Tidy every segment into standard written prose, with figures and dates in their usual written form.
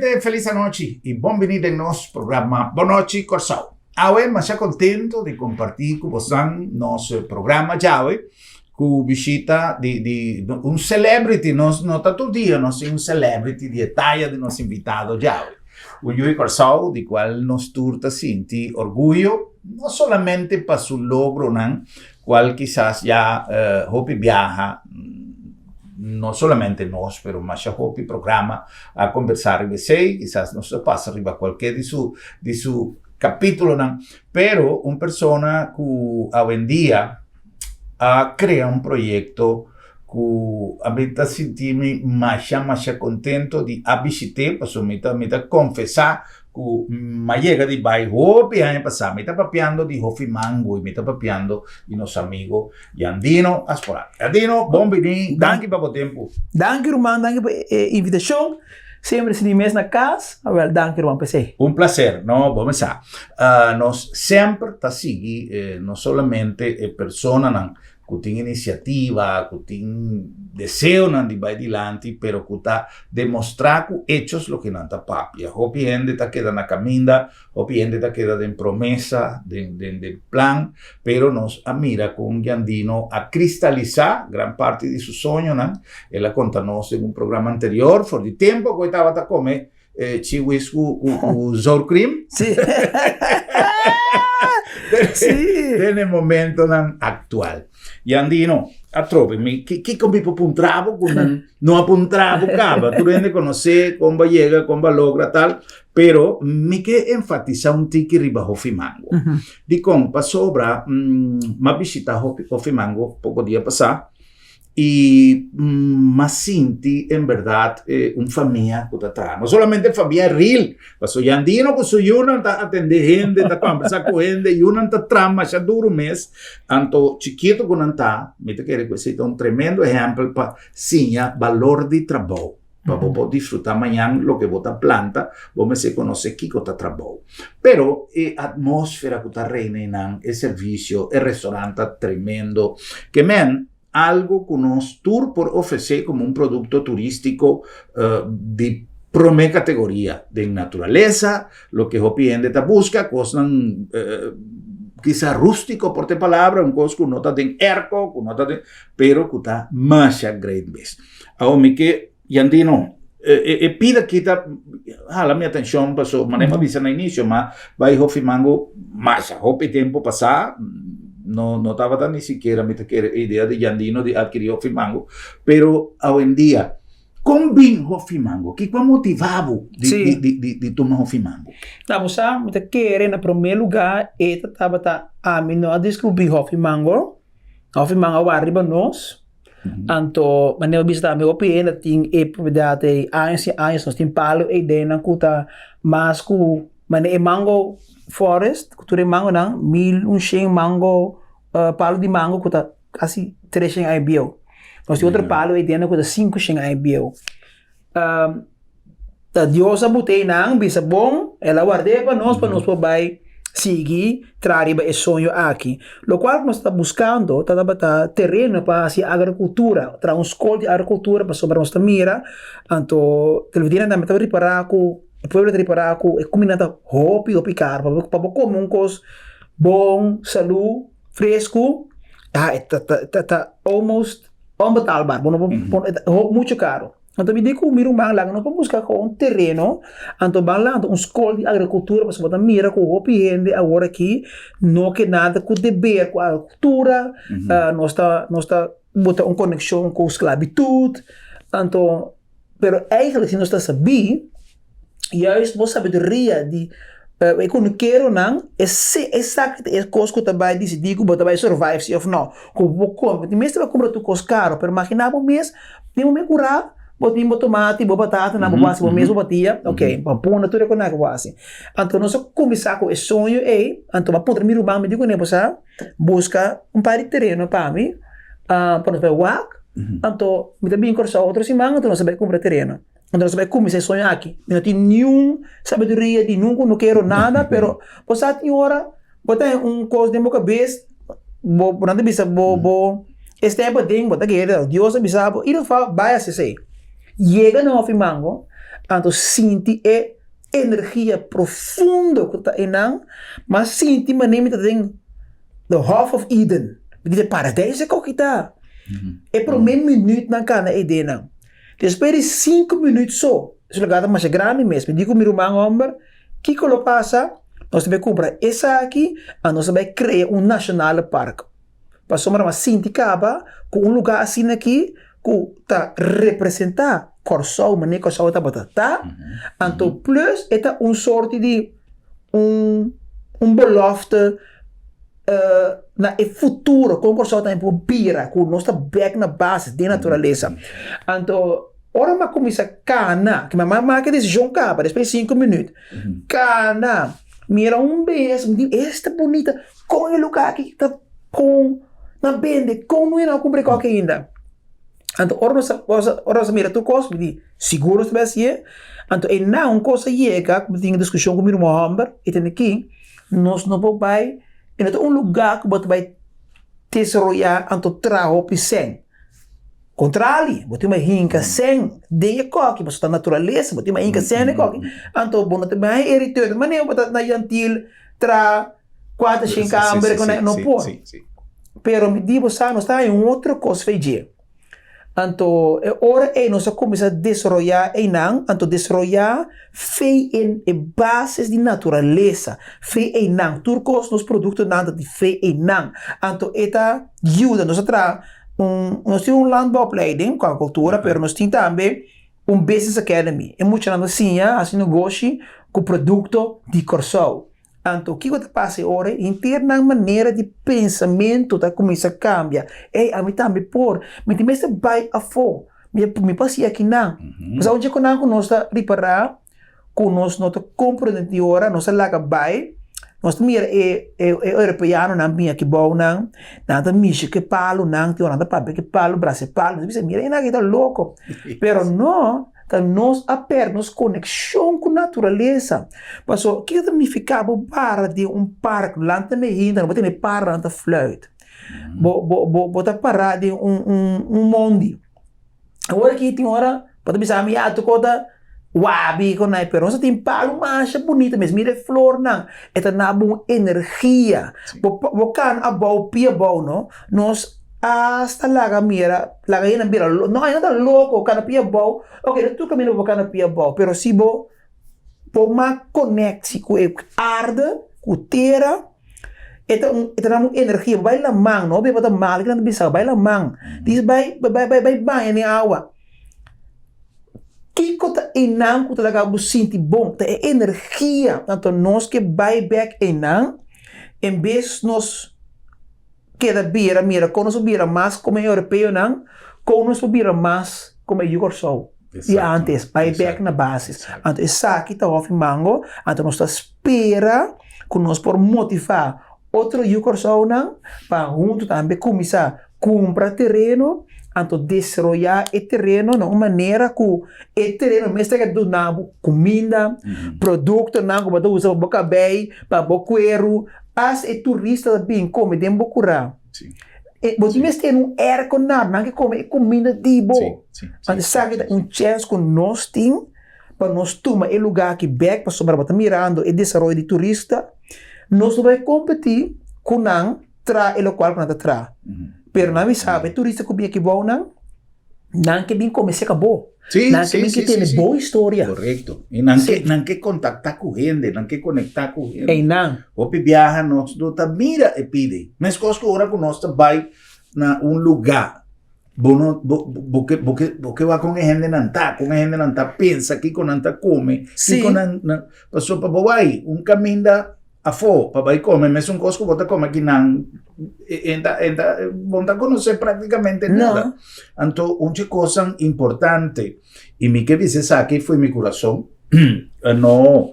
Nuevamente felis anochi y bon bini den nos programa Bon Nochi Kòrsou. Awe masha contento di comparti cu bosan nos programa djawe cu bishita di di un celebrity, nos no ta tur dia nos tin un celebrity di e taya di nos invitado djawe. Un yu di Kòrsou di cual nos tur ta sinti orguyo no solamente pa su logronan cual kisas ya hopi biaha no solamente nos pero masha hopi programa a conversa riba esey, kisas nos ta pasa riba cualkier di su di su capitulonan, pero un persona cu awendia a crea un proyecto cu ami ta sinti mi masha masha contento di a bishit'e pasobra mi ta mi ta confesa cu m'a yega di bay hopi aña pasa. Mi ta papiando di Hofi Mango y mi ta papiando di nos amigo Jandino Asporaat. Jandino, bon bini, danki pa bo tempo. Danki ruman, danki pa e invitacion. Semper sinti mes na cas. Awel, danki ruman pa esey. Un placer, no, bo mesa. Nos semper ta sigui no solamente e personanan ku tin inisiativa, ku tin deseonan di bai dilanti, pero ku ta demostrá ku echos loke nan ta papia. Hopi hende ta keda na kaminda, hopi hende ta keda den promesa, den den den plan, pero nos a mira kon Jandino a kristalisá gran parti di su soñonan. El a konta nos den un programa anterior for di tempu ku e tabata kome chiwis ku ku sour cream. Sí. Sí. Den e momentonan aktual. Jandino, atrobe mi, kiko mi por puntra bo ku nan no a puntra bo kaba? Tur hende konosé kon bo a yega, kon bo a logra tal, pero mi ke enfatisá un tiki riba Hofi Mango. Dikon? Pasobra mi a bishitá Hofi Mango poko dia pasá I m'a sinti en berdad un famia ku ta traha. No solamente famia real, pasobra Jandino ku su yunan ta atendé hende, ta kòmbersá ku hende, yunan ta traha masha duru mes. Anto chikitu ku nan ta, mi ta kere ku esei ta un tremendo ehèmpel pa siña balor di trabou. Pa bo por disfrutá mañan loke bo ta planta, bo mester konosé kiko ta trabou. Pero e atmósfera ku ta reina einan, e servisio, e restorant ta tremendo. Ke men, algo ku nos tur por ofresé komo un produkto turístiko di promé kategoria den naturalesa, loke hopi hende ta buska, kosnan kisa rústiko por ta e palabra, un kos ku no ta den erko, ku no ta den, pero ku ta masha great mes. Awor mi ke Jandino, e pida aki ta hala mi atenshon paso manera mi a bisa na inisio ma bai Hofi Mango masha hopi tempo pasá no no tabata ni sikiera mi ta kere e idea di Jandino di adkiri Hofi Mango pero awendia kon bin Hofi Mango? Kiko a motiva bo di di di di tuma Hofi Mango? Na bo sa mi ta kere na prome luga e ta tabata ami no a diskubri Hofi Mango, Hofi Mango a wak riba nos. Anto manera bo bisa tambe hopi hende tin e propiedad ei años y años nos tin palo ei den nan ku ta mas ku manera e mango forest ku tur e mangonan 1100 mango palo di mango ku ta kasi 300 aña bieu nos tin otro palo ei den ku ta 500 aña bieu. Ta Dios a but'é einan, bisa bon, el a ward'é pa nos, pa nos por bai sigui traha riba e soño aki. Lokual ku nos ta buskando ta tabata tereno pa hasi agrikultura, traha un skol di agrikultura pasobra nos ta mira, anto televidente tambe ta ripará ku e pueblo ta ripará ku e kuminda ta hopi hopi karu. Pa bo kome un kos bon, salú, fresku, ta ta almost onbetaalbaar, bo no por, e ta muchu karu. Anto mi di ku mi ruman laga nos por buska un tereno, anto ban lanta un skol di agrikultura pasobra bo ta mira ku hopi hende awor aki no ke nada ku deber ku agrikultura, nos ta nos ta bota un konekshon ku sklabitut, anto pero eigentlik si nos ta sabí Juist bo sabiduria di e kunukeronan e esaki ta e kos ku ta bai disidí ku bo ta bai survive si òf no. Ku bo por kome, bo mester bai kumpra tur kos karo, pero imaginá bo mes den bo mes kurá bo tin bo tomati, bo batatanan, bo por hasi bo mes bo batia, ok, bo pone tur e konai ku bo hasi. Anto nos a kuminsá ku e soño ei, anto mi a puntra mi ruman, mi di kuné bo sa buska un par di tereno pa mi pa nos bai wak, anto mi ta bin Kòrsou otro siman anto nos a bai kumpra tereno. Anto nos a bai kuminsá e soño aki. Mi no tin niun sabiduria di nunka no kero nada, pero bo sa tin ora bo ta un kos den bo kabes, bo nan ta bisa bo bo e stèm paden bo ta kere, Dios a bisa bo, ieder geval bai hasi esei. Yega na Hofi Mango, Anto sinti e energia profundo ku ta einan, m'a sinti manera mi ta den the Hof of Eden, mi di paradijs e koki ta. E promé minütnan kana e ideanan. Despues di sinku minüt so, es un lugá ta masha grandi mes, mi di ku mi ruman hòmber, kiko lo pasa? Nos ta bai kumpra esaki, anto nos ta bai krea un nashonale park. Pasobra mi a sinti kaba ku un lugá asina aki ku ta representá Kòrsou manera Kòrsou tabata ta, anto plus e ta un sorti di un un belofte na e futuro kon Kòrsou tambe por bira ku nos ta bèk na base den naturalesa. Anto ora mi a kuminsá kana, ke mi a maka e desishon kaba despues di sinku minüt, kana mira un bes mi di esta bunita. Kon e lugar aki ta kon nan bende? Kon no nan kumpra e koki ainda? Anto ora nos ora nos a mira tur kos mi di sigur nos ta bai hasié. Anto einan un kos a yega ku mi tin diskushon ku mi ruman hòmber i tende ki nos no por bai e no ta un lugar ku bo ta bai desaroyá anto traha hopi sèn. Kontrali bo tin bai hinka sèn den e koki pasobra ta naturalesa bo tin bai hinka sèn den e koki anto bo no ta bai haña e return manera bo ta na Yantil traha. Kuater shin kamber ku no por. Pero mi di bo sa nos ta haña un otro kos fe dje. Anto e ora ei nos a kuminsá desaroyá einan, anto desaroyá fe en e bases di naturalesa, fe einan. Tur kos nos produktonan ta di fe einan. Anto e ta yuda, nos a traha un, nos tin un landbouwopleiding ku agrikultura, pero nos tin tambe un business academy. E muchanan ta siña hasi negoshi ku produkto di Kòrsou. Anto kiko ta pasa e ora? Henter nan manera di pensamentu ta kuminsá kambia. Ey, ami tambe por. Mi tin mester bai afó. Mi mi por hasi akinan. Pasobra un dje ku nan ku nos ta ripará ku nos no ta komprendé di ora, nos ta laga bai, nos ta mira e e europeanonan bin aki bou nan, nan ta mishi ku e palunan, tin ora nan ta papia ku e palu, brasa e palu. Nos ta bisa, mira e nan aki ta loko. Pero no. Ta nos a perde nos konekshon ku naturalesa. Paso, kiko ta nifiká bo para den un park lanta mehinda, no bo tene paranan ta fluit. Bo bo bo bo ta pará den un un un mondi. Awor aki tin ora bo ta bisa mi ya tur kos ta wabi ku nai, pero nos a tin palu masha bunita mes. Mira e flornan, e ta na bo un energia. Bo bo kana abou pia abou no, nos Hasta laga mira, laga hende bira lo, no hende ta loko, kana pia abou, ok no tur kaminda bo por kana pia abou, pero si bo por mas connect ku e aarde, ku tera, e ta un, e ta dam un energia, bo bai laman, no bo ta mal kinan ta bisa bo, bai laman, dis bai bai bai bai baña den awa, kiko ta einan ku ta laga bo sinti bon, ta e energia, anto nos ke bai bek einan, en bes nos. Keda bira mira kon nos por bira mas komo e europeonan, kon nos por bira mas komo e yu Kòrsou di antes, bai bèk na basis. Anto esaki ta Hòfi Mango, anto nos ta spera ku nos por motivá otro yu Kòrsounan pa huntu tambe kuminsá kumpra tereno, anto desaroyá e tereno na un manera ku e tereno mes ta keda duna bo kuminda, produktonan ku bo ta usa pa bo kabei, pa bo kueru. As e turista ta bin kome den bo kurá, e bo tin mester un airco nar, nan ke kome e kuminda di bo. Anto esaki ta un chèns ku nos tin pa nos tuma e lugá aki bèk pasobra bo ta mirando e desaroyo di turista, nos no bai kompetí ku nan traha e lokual ku nan ta traha. Pero nan mi sabi e turista ku bin aki bou nan, Nan ke bin come se acabó. Sí, nan ke sí, bin sí, ke tene sí, sí. bo historia. Correcto. Y nan Sí. ke, nan ke contacta cu hende, nan ke conecta cu hende. Einan. Hopi biaha nos no ta mira e pide. Meskos ku ora ku nos ta bai na un lugá, bo no, bo, bo ke, bo ke, bo ke wak kon e hendenan ta, kon e hendenan ta pensa, kiko nan ta kome, Sí. kiko nan, nan, pasobra pa bo bai un kaminda Afó, pa bai kome mesun kos ku bo ta kome akinan, e ta, e ta, bo no ta konosé práktikamente nada. No. Anto, un dje kosnan importante, i mi ke bisa esaki fo'i mi kurason, no,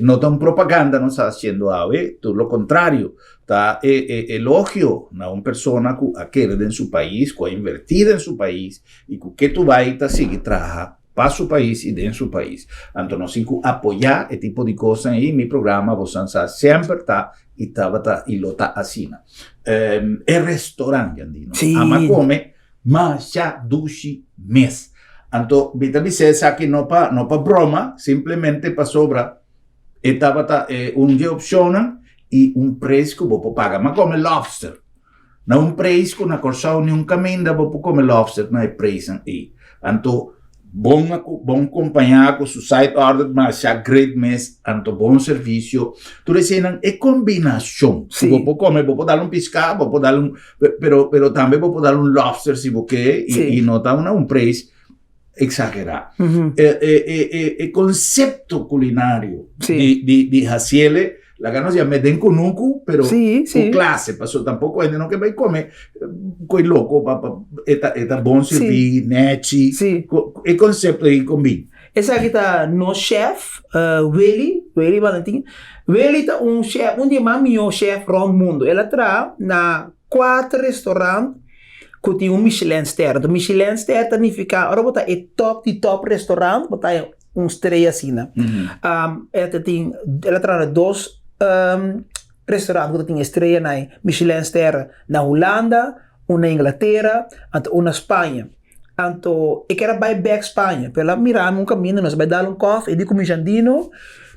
no ta un propaganda nos ta hasiendo awe, tur lo kontrario, ta e, e elogio na un persona ku a kere den su pais, ku a invertí den su pais, i ku ke tur bai ta sigui traha pa su pais y den su pais. Anto nos tin cu apoya e tipo di cosnan y mi programa bosan sa semper ta y tabata y lo ta asina. E restaurant Jandino Sí. ama come masha dushi mes. Anto mi ta bisa esaki no pa no pa broma, simplemente pasobra e tabata e un dje opshonnan i un preis ku bo por paga. Mi a kome lobster na un preis ku na Kòrsou niun kaminda bo por kome lobster na e preisnan ei. Anto bon bon kompañá ku su side order masha great mes, anto bon servisio. Tur eseinan e kombinashon ku bo por kome, bo por dal un piská, bo por dal un Pero, pero tambe bo por dar un lobster si bo ke y, y no ta una un prijs exagerá. E, e, e, e, e concepto culinario di, di, di haciele, laga nos llame den kunuku, pero ku clase, paso tampoco hende no ke bai come koi loco, pa, pa, e ta, e ta bon sirbi, nechi, e concepto ei kon bin. Esaki ta nos chef, Willy, Willy Valentin. Willy ta un chef, un di e mas mihó chef rònt mundu. El a traha na kuater restaurant ku tin un Michelin ster. Anto Michelin ster ta nifiká ora bo ta e tòp di tòp restaurant, bo ta haña un strea asina. El ta tin, el a traha na dos restaurant ku ta tin e strea na e Michelin ster na Hulanda, un na Inglatera, anto un na Spaña. Anto e ker a bai bek Spaña, pero el a mira mi un kaminda, nos a bai dal un kòf, e di ku mi, Jandino,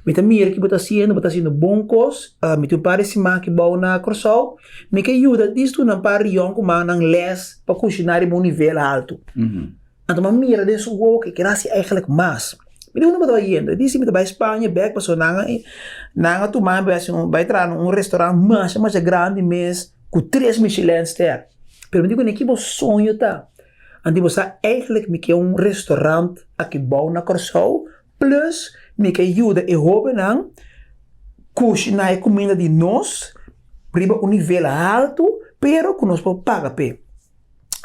mi ta mira ki bo ta hasiendo, bo ta hasiendo bon kos, mi tin un par di siman aki bou na Kòrsou, mi ke yuda dis duna un par di yònkuman nan lès pa kushiná riba un nivel haltu. Anto mi a mira den su wowo ku e ker hasi eigentlik mas. Mi di unda bo ta bai yendo? E di si mi ta bai Spaña bek pasobra nan a nan a tuma mi bai hasi un bai traha na un restaurant masha masha grandi mes ku tres Michelin ster. Pero mi di kuné ki bo soño ta? Anto bo sa eigentlik mi ke un restaurant aki bou na Kòrsou plus mi ke yuda e hóbennan kushiná e kuminda di nos riba un nivel haltu pero ku nos por paga p'e.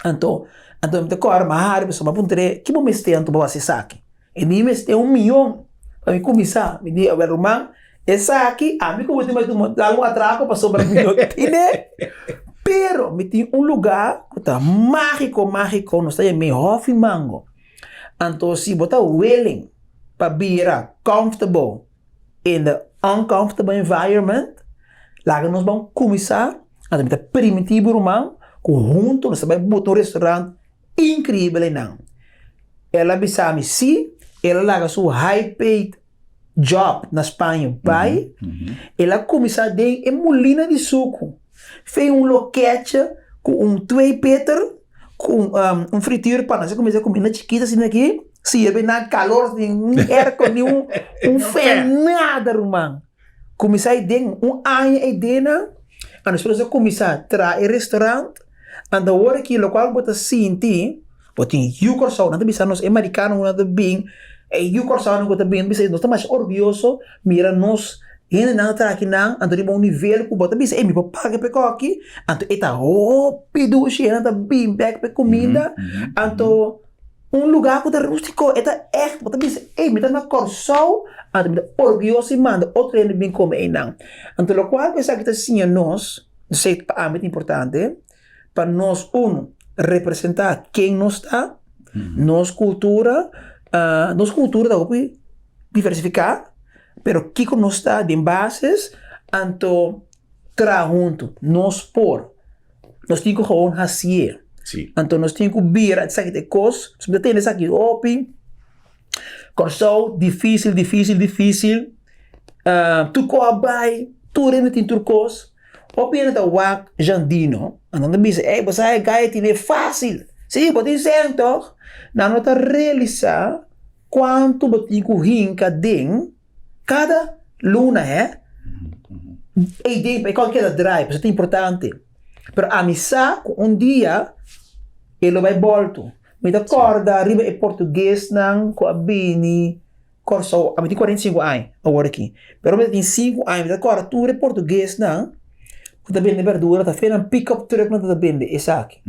Anto, anto mi ta kòrda mi a hari pasobra mi a puntr'é, ki bo mester anto pa bo hasi esaki? E mi mester un miyon pa mi kuminsá. Mi di, awel ruman, esaki ami ku bo tin bai tuma dal un atrako pasobra mi no tine. Pero mi tin un lugá ku ta mágiko, mágiko, nos ta yam'é Hòfi Mango. Anto si bo ta willing pa bira comfortable in the uncomfortable environment, laga nos ban kuminsá, anto mi ta permití bo ruman ku huntu nos ta bai buta un restaurant inkreibel einan. El a bisa mi sí, el a laga su high paid job na Spaña bai, el a kuminsá den e mulina di suku, fei un lokecha ku un twee peter ku un frituurpan, nos a kuminsá kuminda chikito asina aki, sirbi nan kalor sin un airco ni un un fen nada ruman. Kuminsá ei den un aña ei den nan, a nos a kuminsá traha e restaurant, anto awor aki lokual bo ta sinti bo tin yu Kòrsou, nan ta bisa nos e marikano ku nan ta bin, e yu Kòrsounan ku ta bin, bisa nos ta masha orguyoso mira nos hendenan ta traha akinan, anto riba un nivel ku bo ta bisa ey mi por paga pa e kòki, anto e ta hopi dushi, nan ta bin bèk pa e kuminda, anto Un lugá ku ta rústiko, e ta ègt, bo ta bisa, ey, mi ta na Kòrsou, anto mi ta orguyoso di manda otro hende bin kome einan. Anto lokual ku esaki ta siña nos, esei pa ami ta importante, pa nos unu, representá ken nos ta, nos kultura, nos kultura ta hopi diversifiká, pero kiko nos ta den bases, anto traha huntu, nos por. Nos tin ku gewoon hasié. Sí. Anto nos tin ku bira esaki ta e kos. Mi ta tende esaki hopi. Kòrsou difísil, difísil, difísil. Tur kos a bai, tur hende tin tur kos. Hopi hende ta wak Jandino, anto nan ta bisa, ey bo sa e guy tine fásil. Sí, bo tin sèn tòg. Nan no ta realisá kuantu bo tin ku hinka den. Kada luna hè, e idee pa e kòke keda draai, pasobra ta importante. Pero ami sa ku un dia e lo bai bòltu. Mi ta kòrda riba e portuguesnan ku a bini Kòrsou, ami tin 45 aña awor aki, pero mi ta tin sinku aña, mi ta kòrda tur e portuguesnan ku ta bende bèrdura ta fe nan pick-up truck nan ta bende esaki.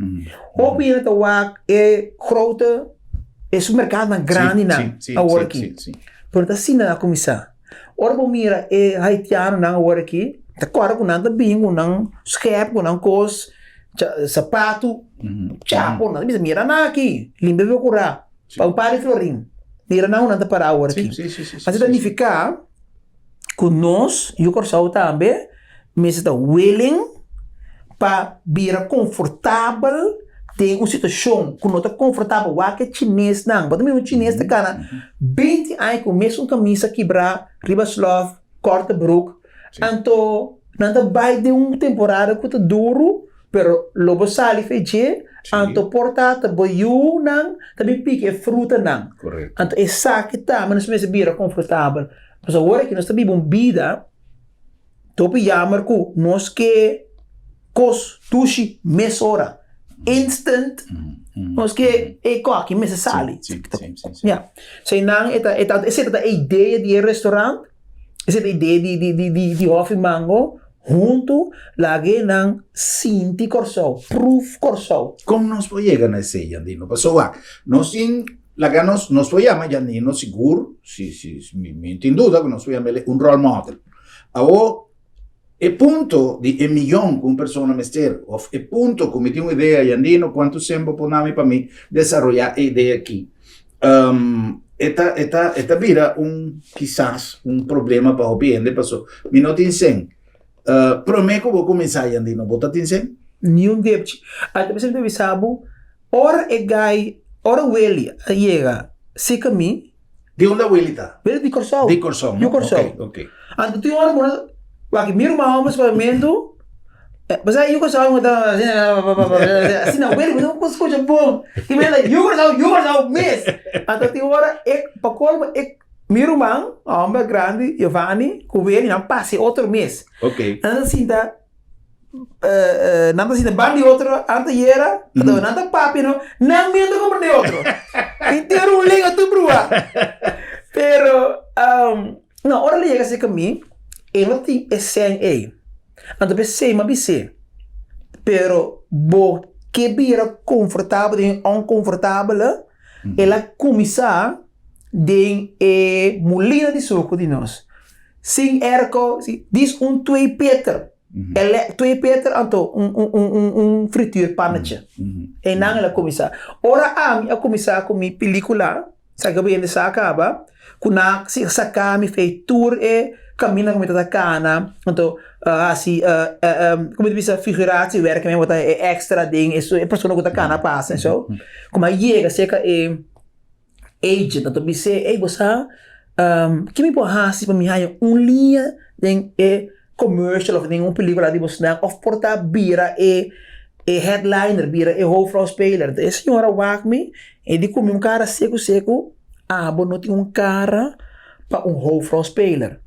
Hopi hende ta wak e grote e supermerkadonan grandinan awor aki. Pero ta asina nan a kuminsá. Ora bo mira e haitianonan awor aki, ta kòrda ku nan ta bin ku nan skèp, ku nan kos, sapatu, chapo, nan ta bisa mira nan aki, limpia bo kurá, pa un par di florin. Mira nan ku nan ta pará awor aki. Asina ta nifiká ku nos, yu Kòrsou tambe, mester ta willing pa bira konfortabel. den un situashon ku no ta konfortabel, wak e chinesnan, bo ta mira un chines ta kana binti aña ku mesun kamisa kibrá riba slòf, kòrte bruk, anto nan ta bai den un temporada ku ta duru, pero lo bo sali fe dje, anto por ta ta bo yunan ta bin piki e frutanan. Anto esaki tambe nos mester bira konfortabel, pasobra awor aki nos ta biba un bida. Topi jammer ku nos ke kos dushi mesora. Instant. Nos ke e koki mester sali. Ya. So einan e ta e ta esei ta e idea di e restaurant, esei ta e idea di di di di di Hòfi Mango huntu laga e nan sinti Kòrsou, pruf Kòrsou. Kon nos por yega na esei, Jandino? Pasobra wak, nos tin laga nos nos por yama Jandino sigur, si si mi mi tin duda ku nos por yama el un role model. Awor, e punto di e miyon ku un persona mester òf e punto ku mi tin un idea, Jandino, kuantu semper por nami pa mi desaroyá e idea aki? E ta e ta e ta bira un kisas un problema pa hopi hende paso mi no tin sen. Promé ku bo kuminsá, Jandino, bo ta tin sen? Niun depchi. Anto mi semper ta bisa bo, ora e gai, ora Willy a yega seka mi, Di unda Willy ta? Willy di Kòrsou. Di Kòrsou, no? Yu Kòrsou. Ok, ok. Anto tin ora ku nan, wak, mi ruman hòmber spamiento, pasá yu Kòrsou mi ta asina, asina Willy bo no skucha bon. Ki mester yu Kòrsou, yu Kòrsou mes. Anto tin ora e, pa kolmo e, mi ruman hòmber grandi, Giovanni, ku Willy nan pasa e otro mes. Ok. Nan ta sinta. Nan ta sinta ban di otro antayera, anto nan ta papia no, nan mes ta comprende otro. Entero un lenga tur brua. Pero, no, ora el a yega cerca mi, e no tin e sèn ei. Anto p'esei mi a bis'é, pero bo ke bira confortabel den e onconfortabel, el a cuminsa den e mulina di suku di nos. Sin airco, dis un twee peter. Ele twee peter anto un un un un un frituurpannetje. Einan el a kuminsá. Ora ami a kuminsá ku mi pelikula, sa ke bo hende sa kaba, ku nan a saka mi fei tur e kaminda ku mi tabata kana, anto hasi komo ta bisa figuratiewerk mi tabata e extra den e persona ku ta kana pasa esou. Ku mi a yega serka e. Agent nan ta bis'é, ey bo sa ki mi por hasi pa mi haña un liña den e commercial of den un pelicula di bosnan of por ta bira e e headliner, bira e hoofdrolspeler. E señora wak mi, e di ku mi un kara seku seku, abo no tin un kara pa un hoofdrolspeler.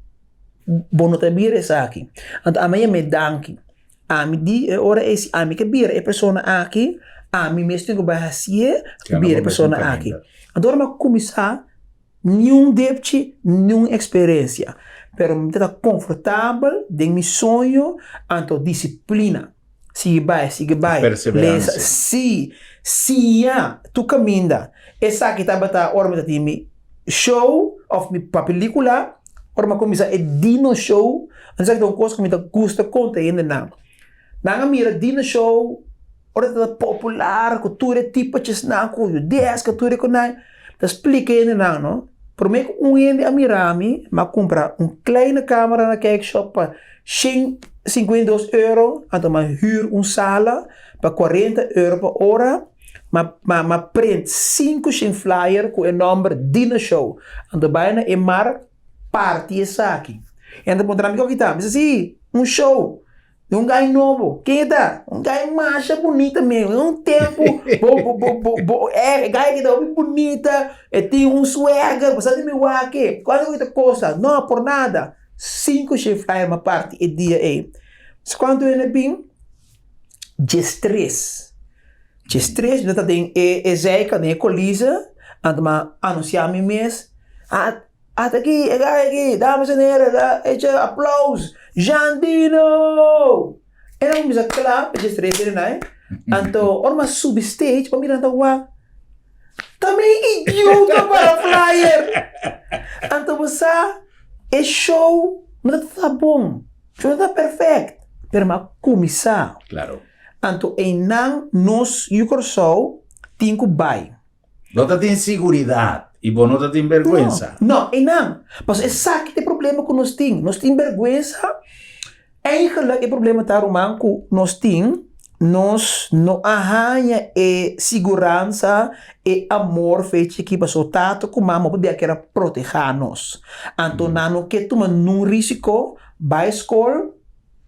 Bo no ta bira esaki. Anto ami a yam'é danki. Ami di e ora ei si ami ke bira e persona aki, ami mes tin ku bai hasié bira e persona aki. Anto ora mi a kuminsá, niun depchi, niun eksperensia, pero mi ta konfortabel den mi soño, anto disiplina, sigui bai, sigui bai, lesa, si, siña tur kaminda. Esaki tabata ora mi ta tin mi show òf mi pa pelikula. Ora mi a kuminsá e Dino Show, esaki ta un kos ku mi ta gusta konta hendenan. Nan a mira Dino Show ora e tabata popular ku tur e tipachesnan ku judeska tur e konai. Mi ta splika hendenan no, promé ku un hende a mira mi, mi a kumpra un kleine kamera na kijkshop pa shen sinkuenta i dos euro, anto mi a hür un sala pa kuarenta euro pa ora. Ma print 500 flyer ku e nòmber Dino Show. Anto bai na e mar parti esaki. E nan ta puntra mi kiko ta. Mi sa si, un show di un gai nobo. Ken e ta? Un gai masha bunita mi. Un tempu bo bo bo bo bo e gai aki ta hopi bunita, e tin un swagger, bo sa di mi wak e. Kuantu ku ta kosta? No, por nada. 500 flyer mi a parti e dia ei. Sa kuantu hende bin? 13. 13 mi ta den e e zijkant, den e kolise, anto mi a anunsiá mi mes, a ata aki, e gai aki, dames en heren, echa aplaus, Jandino! E nan kuminsá klap, e 13 hendenan ei, anto ora mi a subi stage, pa mira nan ta wak, ta mi idiota para flyer! Anto bo sa, e show no ta bon. Show no ta perfect, pero mi a kuminsá. Claro. Anto einan nos yu Kòrsou tin ku bai. No ta tin siguridat i bo no ta tin bèrgwensa. No, no, einan. Pasobra esaki ta e problema ku nos tin. Nos tin bèrgwensa. Eigenlijk e problema ta ruman ku nos tin. Nos no a haña e siguransa, e amor fe chikí pasobra tata ku mama por bia kier a protehá nos. Anto nan no ke tuma nun risiko, bai skol,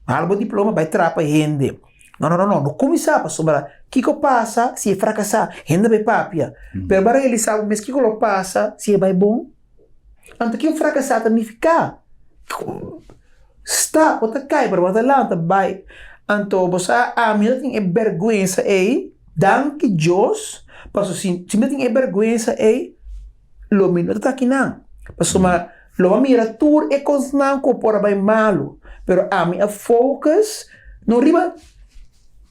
hala bo diploma, bai trapa hende. No, no, no, no, no kuminsá pasobra kiko pasa si e frakasá? Hende bai papia. Pero bo a realisá bo mes kiko lo pasa si e bai bon? Anto kin frakasá ta nifiká? Sta, bo ta kai pero bo ta lanta bai. Anto bo sa ami no tin e bèrgwensa ei, danki Dios, pasobra si mi tin e bèrgwensa ei lo mi no ta aki nan. Pasobra lo a mira tur e kosnan ku por a bai malu, pero ami a focus no riba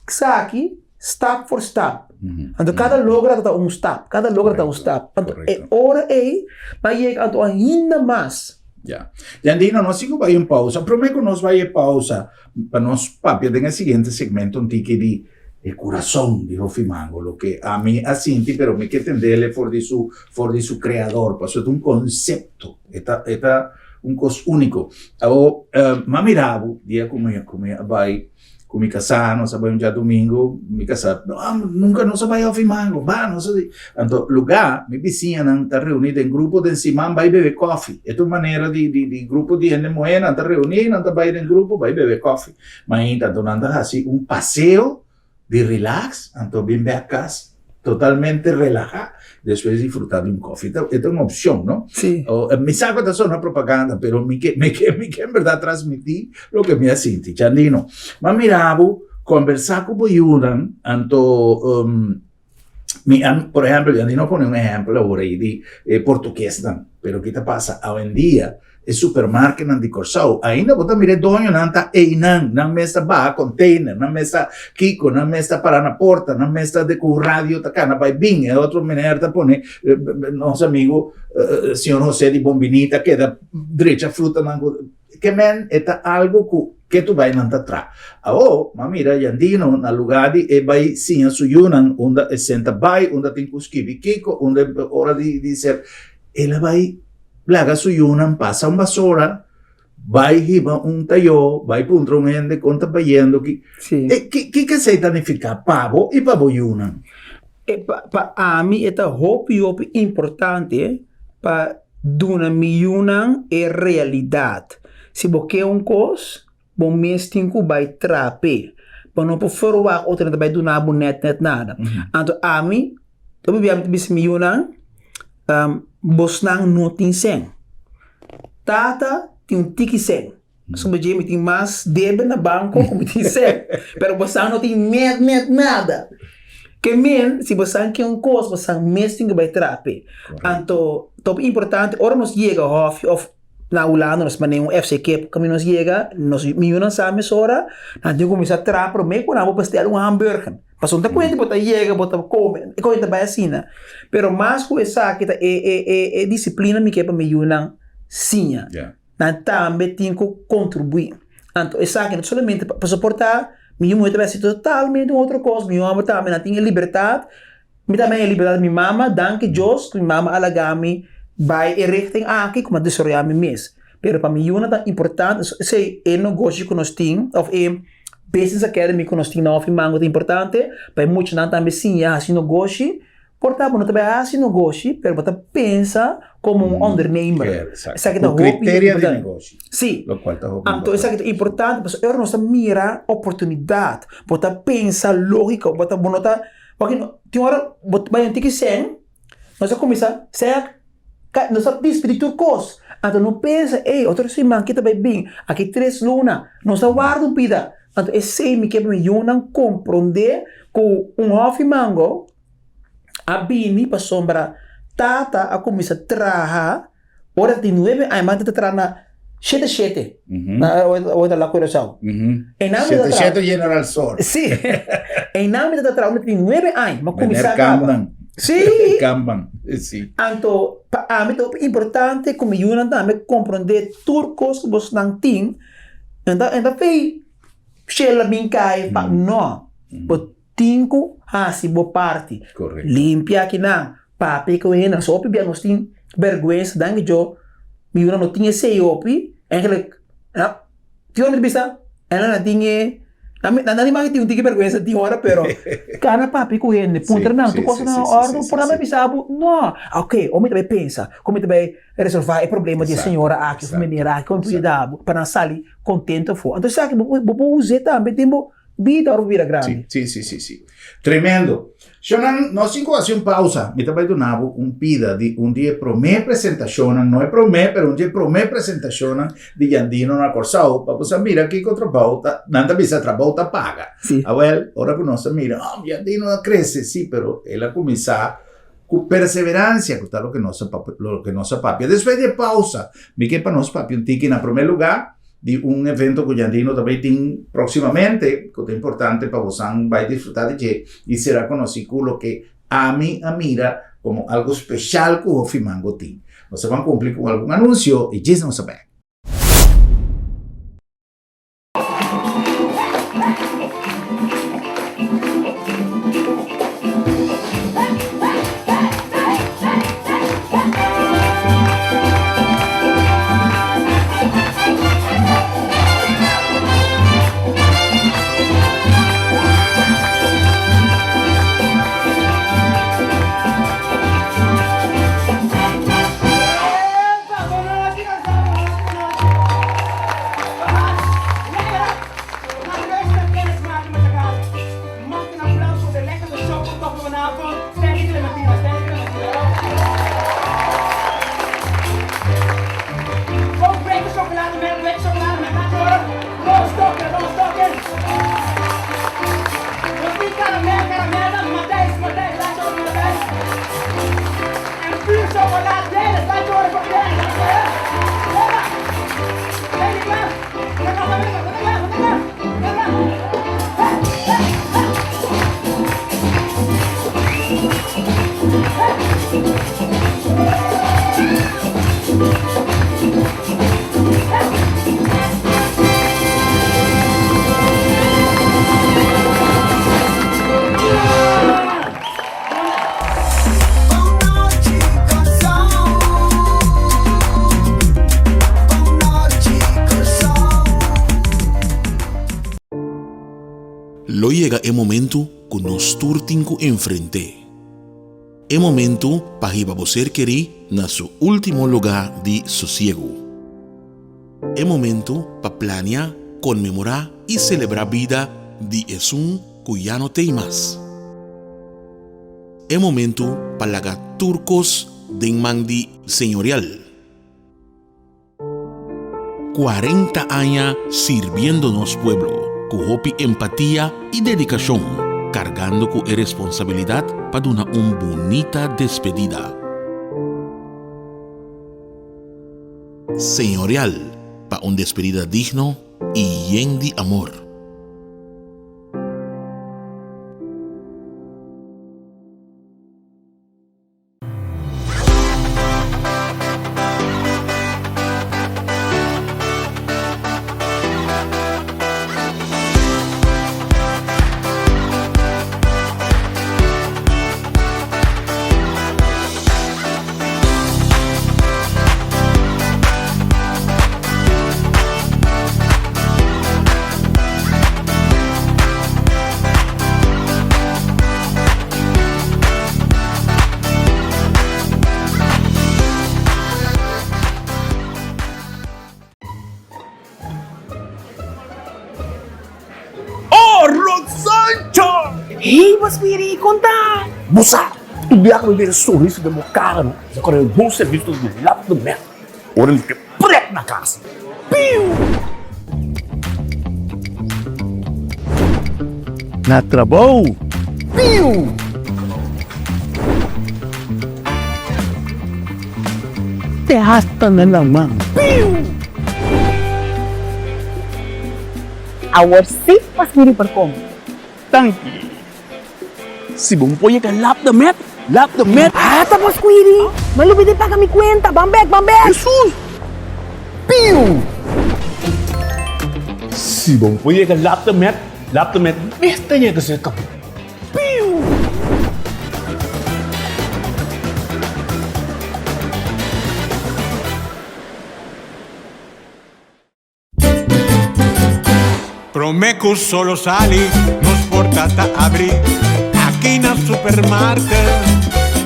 esaki. Stap for stap. Anto kada logra ta un stap, kada logra ta un stap. Anto e ora ei pa yega anto ainda mas. Ya. Jandino, nos tin ku bai un pausa. Promé ku nos bai e pausa, pa nos papia den e siguiente segmento un tiki di e kurason di Hofi Mango, loke ami a sinti, pero mi ke tendele for di su, for di su kreador, pasobra ta un konsepto, e ta, e ta un kos úniko. Awor, m'a mira bo dia ku mi, ku mi a bai Ku mi kasá nos a bai un djadumingu, mi kasá, no, nunka nos a bai Hofi Mango, ba nos a Anto lugá mi bisiñanan ta reuní den grupo den siman bai bebe kòfi. E ta un manera di di di grupo di hende muhé nan ta reuní, nan ta bai den grupo bai bebe kòfi. Mainta anto nan ta hasi un paseo di relax, anto bin bèk kas totalmente relahá despues disfrutá di un kòfi. E ta un opshon, no? Sí. Mi sa ku ta sona propaganda, pero mi ke mi ke mi ke en bèrdat transmití loke mi a sinti. Chandino, m'a mira bo kòmbersá ku bo yunan, anto mi a, por ehèmpel, Chandino a pone un ehèmpel awor ei di e portuguesnan, pero ki ta pasa awendia? E supermarketnan di Kòrsou, ainda bo ta mira e doñonan ta einan, nan mes ta baha container, nan mes ta kiko, nan mes ta para na porta, nan mes ta ku radio ta kana bai bin, e otro meneer ta pone, nos amigo señor José di Bombini ta keda drecha frutanan ku, ke men e ta algo ku ketu bai nan ta tra. Awo, m'a mira Jandino na luga di e bai siña su yunan unda e senta bai, unda tin ku skibi kiko, unda ora di ser, el a bai Laga su yunan pasa un basora, bai hiba un tayó, bai puntra un hende kon ta bayendo ki. Sí. E, ki, kiko esei ta nifiká pa bo i pa bo yunan? E, pa, pa ami e ta hopi hopi importante pa duna mi yunan e realidat. Si bo ke un kos, Bo mes tin ku bai traha p'e. Bo no por ferwagt otro hende ta bai duna bo nèt nèt nada. Anto ami, hopi bia mi ta bisa mi yunan, bosnan no tin sèn. Tata tin un tiki sèn. Pasobra dje mi tin mas debe na banko ku mi tin sèn. Pero bosnan no tin nèt nèt nada. Ke men, si bosan ke un kos, bosan mes tin ku bai traha p'e. Anto, ta hopi importante ora nos yega hòfi òf. Na Hulanda nos manda un FC Kip kami nos yega, nos miunan sa mesora, nan tin kuminsá traha promé ku nan por bestel un hamburger. Pasobra no ta kuenta bo ta yega bo ta kome, e kos ta bai asina. Pero mas ku esaki ta e e e e disiplina mi ke pa mi yunan siña. Nan tambe tin ku kontribuí. Anto esaki no ta solamente pa soportá mi yu muhé ta bai hasi totalmente un otro kos, mi yu hòmber tambe nan tin e libertat. Mi ta mei e libertad di mi mama, danki Dios ku mi mama a laga mi bai e richting aki ku mi a desaroyá mi mes. Pero pa mi yunan ta importante, esei e negoshi ku nos tin òf e business academy ku nos tin na Hofi Mango ta importante pa e muchanan tambe siña hasi negoshi. Por ta bo no ta bai hasi negoshi pero bo ta pensa komo un ondernemer. Esaki ta hopi importante. Ku criteria di negoshi. Si. Lokual ta hopi importante. Anto esaki ta importante pasobra ora nos ta mira oportunidat, bo ta pensa lógiko, bo ta bo no ta. Pasobra no tin ora bo ta bai un tiki sèn, nos a kuminsá sèn a nos a dispidí tur kos. Anto no pensa, ey, otro siman ki ta bai bin, aki tres luna, nos a warda un pida. Anto esei mi ke pa mi yunan komprondé ku un hòfi mango a bini pasobra tata a kuminsá traha. Ora tin nuebe aña man ta traha na shete shete. Na ora ta la Curaçao. E nan mi ta Shete traha. shete General Store. Sí. E nan mi ta traha ora tin nuebe aña. Ma Meneer kuminsá kaba. Kamban. Sí. Kamban. Sí. Anto pa ami ta hopi importante ku mi yunan tambe komprondé tur kos ku bosnan tin. En ta en ta fei shela bin kai pa no. Bo Tin ku hasi bo parti. Limpia akinan, papia ku hende. So hopi bia nos tin bergwensa danki Dios mi yuna no tin esei hopi. Eigenlijk, tin ora mi ta bisa, nan tin e, Nan nan di maki tin un tiki bergwensa tin ora pero kana papia ku hende puntra nan tur cosa na ordo por nan bai bisa bo no ok ora mi ta bai pensa kon mi ta bai resolva e problema di e señora aki of meneer aki kon mi por yuda bo pa nan sali kontento afo anto esaki bo por us'e tambe den bo bida ora bo bira grandi. Si si si si tremendo. Shonnan, nos tin ku hasi un pausa. Mi ta bai duna bo un pida di un di e promé presentashonnan, no e promé, pero un di e promé presentashonnan di Jandino na Kòrsou, pa bo sa mira kiko trabou ta, nan ta bisa trabou ta paga. Sí. Awèl, ora ku nos a mira, oh, Jandino a krese, sí, pero el a kuminsá ku perseveransia, ku ta loke nos a papia, loke nos a papia. Despues di e pausa, mi ke pa nos papia un tiki na promé lugá di un evento ku Jandino ta bai tin próksimamente, ku ta importante pa bosan bai disfrutá di dje i sera konosí ku loke ami a mira komo algu speshal ku Hofi Mango tin. Nos ta ban kumpli ku algun anunsio i djis nos ta bèk. Lo yega e momentu ku nos tur tin ku enfrent'é. E momentu pa hiba bo ser kerí na su último lugá di sosiegu. E momentu pa plania, konmemorá i selebrá bida di esun ku ya no t'ei mas. E momentu pa laga tur kos den man di Señorial. 40 aña sirbiendo nos pueblo ku hopi empatia i dedikashon, kargando ku e responsabilidat pa duna un bunita despedida. Señorial pa un despedida digno i yen di amor. Oh, Rosancho! Hey, Basmiri, kon ta? Bo sa, tur biaha ku mi mira sonrisa den bo kara no, mi ta kore bon servisio di lap di mèt. Ora mi ke prèt na kas. Piu! Na trabou. Piu! Te hasta na laman. Piu! Awor sí Pasmiri por come. Danki. Si bo por yega lap de met, lap de met. Ata Pasquiri, m'a lubida di paga mi cuenta, ban bek, ban bek. Hesus! Piu! Si bo por yega lap de met, lap de met mester yega serka bo. Piu! Pronto. Promé ku solo sali, nos porta ta abrí aki na Supermarket.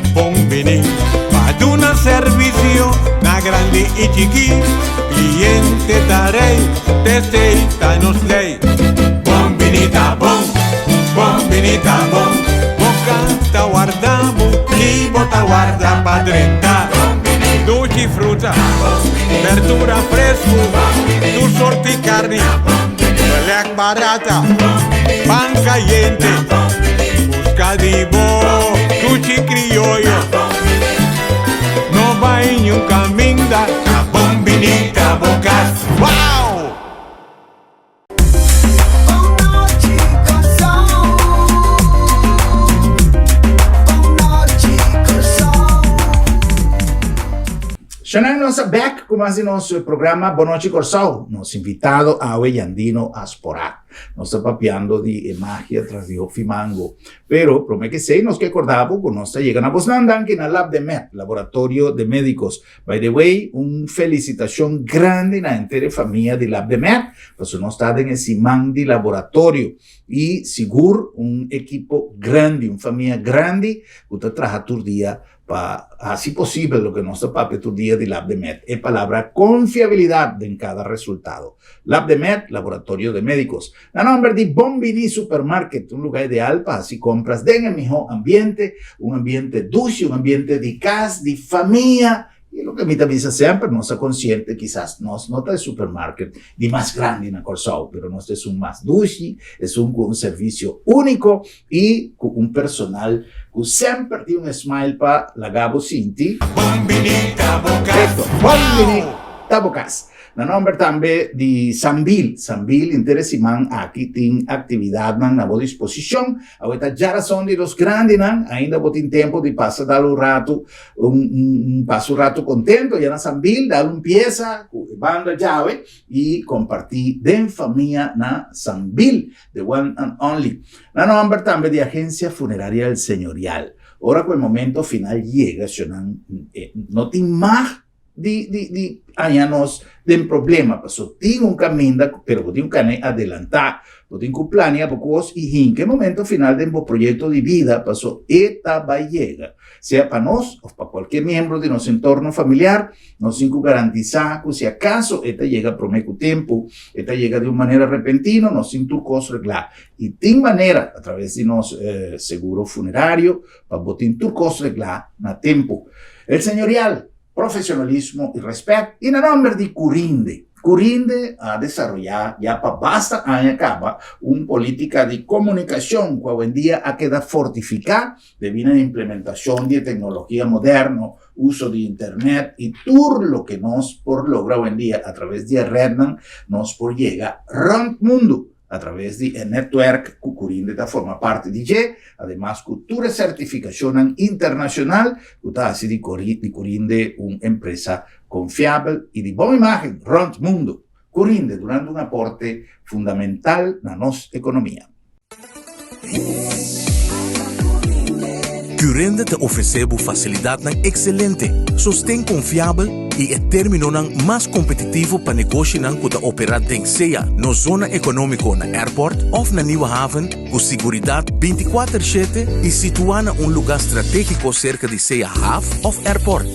Bon bini pa duna servisio na grandi i chikí. Kliente ta rei, t'esei ta nos lei. Bon bini ta bon, bon bini ta bon. Bo kas ta warda bo i bo ta warda pa drenta. Dushi fruta, berdura fresku, tur sorti karni, belèk barata, pan kayente. Buska di bo dushi krioyo. No bai niun kaminda, ta bon bini ta bo kas. Wow! Shanan nos a bek ku mas di nos programa Bon Nochi Kòrsou. Nos invitado awe Jandino Asporaat. Nos ta papiando di e magia tras di Hofi Mango. Pero promé ke esei nos ke korda bo ku nos ta yega na bosnan danki na Lab de Med, Laboratorio de Médicos. By the way, un felicitacion grandi na henter e famia di Lab de Med, pasobra nos ta den e siman di laboratorio y sigur un ekipo grandi, un famia grandi cu ta traha tur dia pa haci posibel loke nos ta papia tur dia di Lab de Med, e palabra confiabilidad den cada resultado. Lab de Med, Laboratorio de Medicos. Na nomber di Bon Bini Supermarket, un lugar ideal pa haci compras den e miho ambiente, un ambiente dushi, un ambiente di cas, di famia, y loke mi ta bisa semper, nos ta consciente kisas nos no ta e supermarket di mas grandi na Corsou, pero nos ta esun mas dushi, esun cu un servicio unico y cu un personal cu semper tin un smile pa laga bo sinti. Bon Bini ta bo cas! Bon Bini ta bo cas! Na nomber tambe di Sambil. Sambil henter e siman aki tin actividadnan na bo disposicion. Awe ta djarason di los grandinan, ainda bo tin tempo di pasa dal un rato, un un pasa un rato contento ya na Sambil, dal un pieza cu e banda djawe y comparti den famia na Sambil, the one and only. Na nomber tambe di Agencia Funeraria El Señorial. Ora cu e momento final yega, sionan no tin mag di di di haña nos den problema paso tin un caminda pero bo tin un cane adelanta bo tin cu planea bo cos y hinca e momento final den bo proyecto di vida paso e ta bay yega sea pa nos of pa cualkier miembro di nos entorno familiar nos tin cu garantisa cu si acaso e ta yega prome cu tempo e ta yega di un manera repentino nos tin tur cos regla y tin manera a traves di nos seguro funerario pa bo tin tur cos regla na tempo. El Señorial, profesionalismo y respet y na nomber di Curinde. Curinde a desaroya ya pa basta aña caba un politica di comunicacion cu awendia a keda fortifica debi na implementacion di e tecnologia moderno, uso di internet y tur loke nos por logra awendia a traves di e rednan nos por yega rond mundo. A traves di e netwerk ku Curinde ta forma parti di dje, ademas ku tur e sertifikashonnan internashonal ku ta hasi di Curinde un empresa konfiabel i di bon imágen rònt mundu. Curinde durante un aporte fundamental na nos ekonomia. Curinde ta ofresé bo fasilidatnan ekselente, sosten konfiabel i e términonan mas kompetitivo pa negoshinan ku ta operá den sea nos zona ekonómiko na Airport òf na Nieuwe Haven ku siguridat bintikuater shete i situá na un lugá stratégiko serka di sea haf òf airport.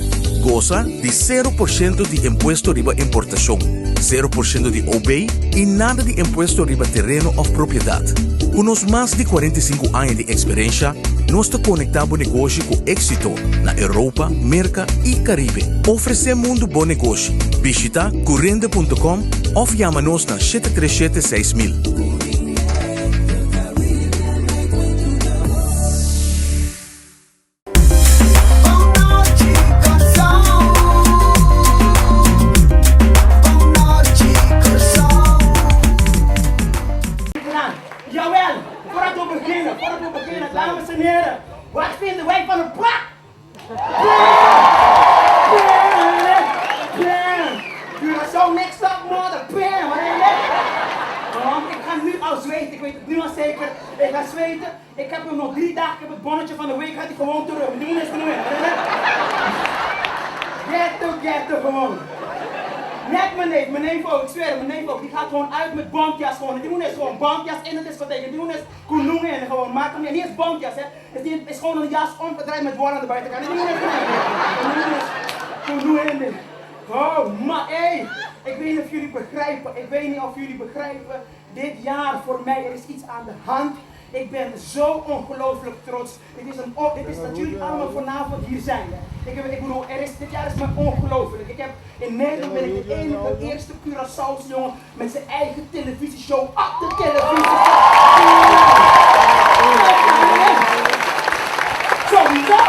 Gosa di sero por shento di impuesto riba importashon, sero por shento di OB i nada di impuesto riba tereno òf propiedat. Ku nos mas di 45 aña di eksperensha, nos ta konektá bo negoshi ku éksito na Europa, Merka i Karibe. Ofresé mundu bo negoshi. Bishitá curende punto com òf yama nos na 737 6000. Jawel, voordat we beginnen, voordat we beginnen, dames en heren, wat vinden wij van een pak? Curaçao next top model, bam, wat denk je? Oh, ik ga nu al zweten, ik weet het nu al zeker. Ik ga zweten, ik heb hem nog drie dagen, ik heb het bonnetje van de week, gaat hij gewoon terug. Die moet eens genoemd. Ghetto, ghetto gewoon. Net mijn neef, mijn neef ook, ik zweer het, mijn neef ook, die gaat gewoon uit met bontjas gewoon. Die moet is gewoon bontjas in de discotheek. Die moet is koenoen en gewoon, maak hem niet, niet eens bontjas hè. Het is, niet, is gewoon een jas omgedraaid met wol aan de buitenkant. Die moet is die is koenoen. Oh, maar hé, ik weet niet of jullie begrijpen, ik weet niet of jullie begrijpen. Dit jaar voor mij, er is iets aan de hand. Ik ben zo ongelooflijk trots. Dit is, een, dit is dat jullie allemaal vanavond hier zijn. Hè. Ik, heb, ik bedoel, er is, dit jaar is me ongelooflijk. Ik heb, in Nederland ben ik de enige eerste Curaçaose jongen met zijn eigen televisieshow op de televisie. Sowieso!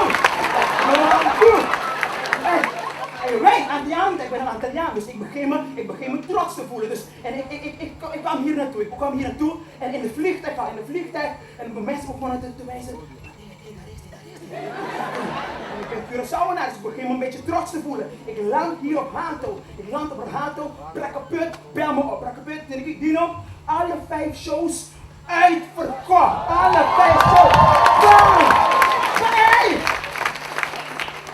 Hey, right, Antilliaan, ik ben een Antilliaan, dus ik begin me, ik begin me trots te voelen. Dus, en ik, ik, ik, ik, ik kwam hier naartoe, ik kwam hier naartoe en in de vliegtuig, in de vliegtuig, en mijn mensen begonnen te, te wijzen. En ik ben Curaçaoenaar, dus ik begin me een beetje trots te voelen. Ik land hier op Hato. Ik land op Hato, Brakkeput, bel me op. Brakkeput, en ik Dino, alle vijf shows uitverkocht. Alle vijf shows. Bam! Hey!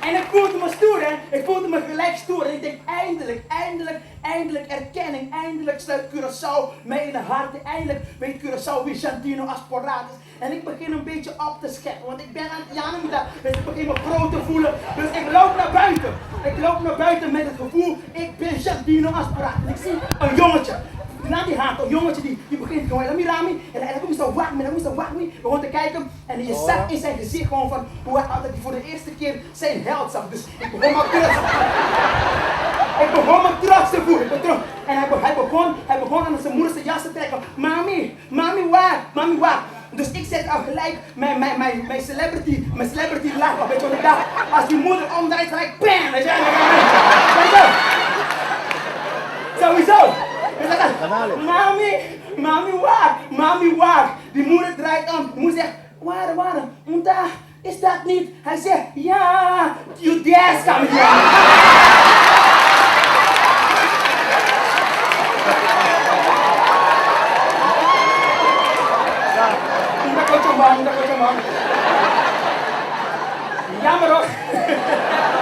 En ik voelde me stoer, hè. Ik voelde me gelijk stoer. En ik denk, eindelijk, eindelijk, eindelijk erkenning. Eindelijk sluit Curaçao mij in de harten. Eindelijk weet Curaçao wie Jandino Asporaat is. En ik begin een beetje op te scheppen, want ik ben aan het Janamita. Dus ik begin me groot te voelen. Dus ik loop naar buiten. Ik loop naar buiten met het gevoel, ik ben Jandino Asporaat. En ik zie een jongetje. Na die haat, een jongetje die, die begint gewoon, Rami, Rami. En hij komt zo wak me, hij komt zo wak me. Begon te kijken en je zag in zijn gezicht gewoon van hoe hij altijd voor de eerste keer zijn held zag. Dus ik begon me trots. Ik begon me trots te voelen. Ik trots. En hij, hij, begon, hij begon aan zijn moeder zijn jas te trekken. Mami, mami waar, mami waar. Dus ik zet al gelijk mijn, mijn, mijn, mijn celebrity, mijn celebrity lach op. Weet je wat ik dacht? Als die moeder omdraait, gelijk bam! Weet je wel? Sowieso. Dus mami, mami waar, mami waar. Die moeder draait om. De moeder zegt, waar, waar, unta, is dat niet? Hij zegt, ja, you dare come here. Jammer hoor.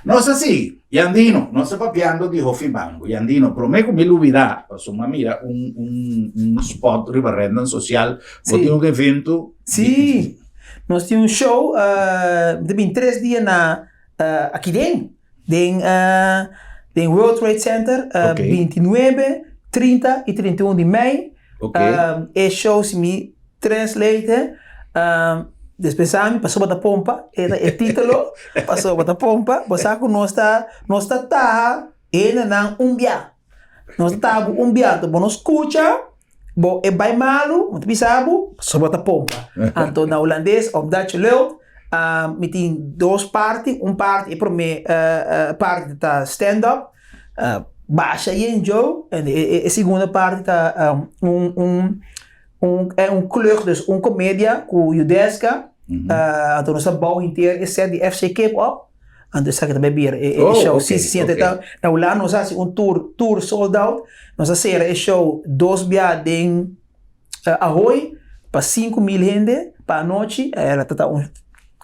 Nos a sigui. Yandino, nos ta papiando di Hofi Mango. Yandino, promé ku mi lubidá, pasobra mi a mira un, un, un spot riba rednan sosial. Bo tin un evento. Sí, nos tin un show, uh, ta bin tres dia na uh, aki den, den, uh, den World Trade Center, uh, Oké. 29, 30 i 31 di mei. Oké. Um, e show si mi translate, um, despues ami pasobra ta pompa, e ta e titulo, pasobra ta pompa, bo sa ku nos ta, nos ta taha hendenan un bia. Nos ta taha bo un bia, anto bo no skucha, bo e bai malu, bo ta bisa bo, pasobra ta pompa. Anto na hulandes, omdat je lult, um, mi tin dos parti, un parti, e prome parti ta stand-up, basha yen joe, en e segundo parti ta un, un, Un e un klug, dus un komedia ku Judeska. Anto nos a bou henter e set di FC Kip op. Anto esaki ta bai bira e Oh, show. oké, Si, si, si. Anto oké. ta na Hulanda nos a hasi un tour, tour sold out. Nos a sera e show dos bia den Ahoy pa 5000 hende pa anochi. Era ta ta un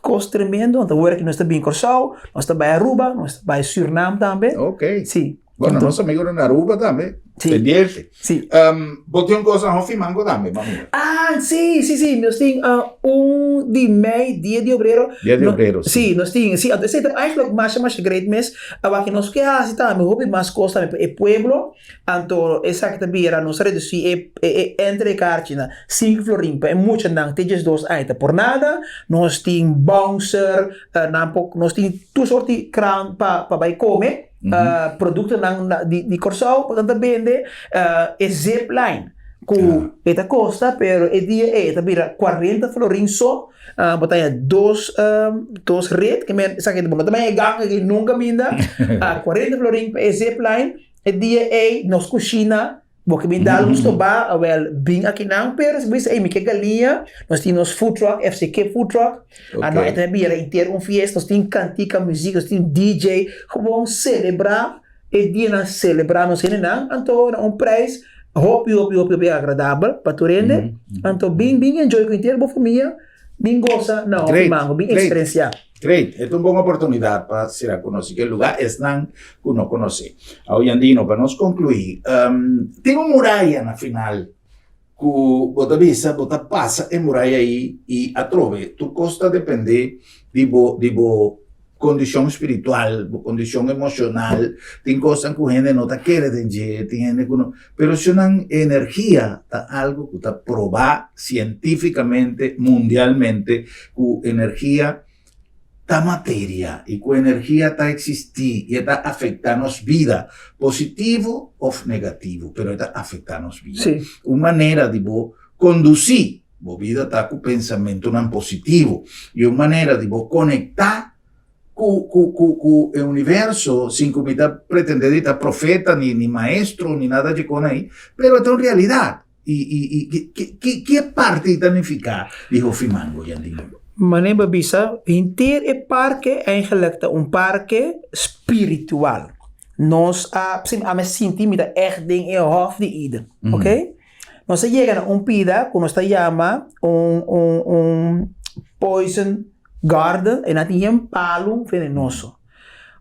kos tremendo. Anto awor aki nos ta bin Kòrsou, nos ta bai Aruba, nos ta bai Sürnam tambe. Oké. Si. Bueno, Anto- nos amigonan na Aruba tambe. Sí. Pendiente. Sí. Um, bo tin un cosa hofi mango tambe, mami. Ah, sí, sí, sí. Nos tin uh, un di mei, Dia di Obrero. Dia di No- Obrero, sí. Sí, nos tin. Sí, anto esei ta eigenlijk masha, masha great mes. Awaki nos ke hasi tambe hopi mas kos tambe pa e pueblo. Anto esaki ta bira nos a redusí e, e, e entre kaarchi na sinku florin pa e muchanan te diesdos aña ta por nada. Nos tin bouncer, uh, nan por, nos tin tur soort di kraan pa, pa bai kome. Uh, produktonan na, di, di Kòrsou ku nan ta bende, uh, e zipline ku e ta kosta pero e dia ei e ta bira kuarenta florin so. Uh, bo ta haña dos, um, dos rit, ke men esaki bo no ta bay e gang aki nunka minda. Uh, kuarenta florin pa e zipline. E dia ei nos kushina Bo ke bin dal un stobá, awel bin akinan, pero si bo bisa, ey mi ke galiña, nos tin nos food truck, FCK food truck, ano e ta bira henter un fiesta, nos tin kantika, muziek, nos tin DJ, gewoon selebrá e dianan, selebrá nos hendenan, anto na un prijs. Hopi hopi hopi hopi agradabel pa tur hende. Anto bin bin enjoy ku henter bo famia, bin gosa na Hopi Mango, bin eksperensiá. Great, e ta un bon oportunidat pa sera konosí ke lugá esnan ku no konosé. Awe Jandino, pa nos konkluí, tin un muraya na final ku bo ta bisa bo ta pasa e muraya ei i atrobe tur kos ta dependé di bo di bo kondishon spiritual, bo kondishon emoshonal, tin kosnan ku hende no ta kere den dje, tin hende ku no, pero si nan energia ta algu ku ta probá sientífikamente, mundialmente, ku energia ta materia i ku energia ta eksistí i e ta afektá nos bida, positivo òf negativo, pero e ta afektá nos bida. Un manera di bo kondusí bo bida ta ku pensamentunan positivo i un manera di bo konektá ku ku ku ku e universo sin ku mi ta pretendé di ta profeta ni ni maestro ni nada dje kon ei, pero e ta un realidat. I i i ki ki ki e parti ta nifiká di Hofi Mango Jandino? Manera bo bisa, henter e parke eigenlijk ta un parke spiritual. Nos a, ami a sinti mi ta ègt den e hòf di Eden, oké? Nos a yega na un pida ku nos ta yama un un un poison garden e nan tin yen palu venenoso.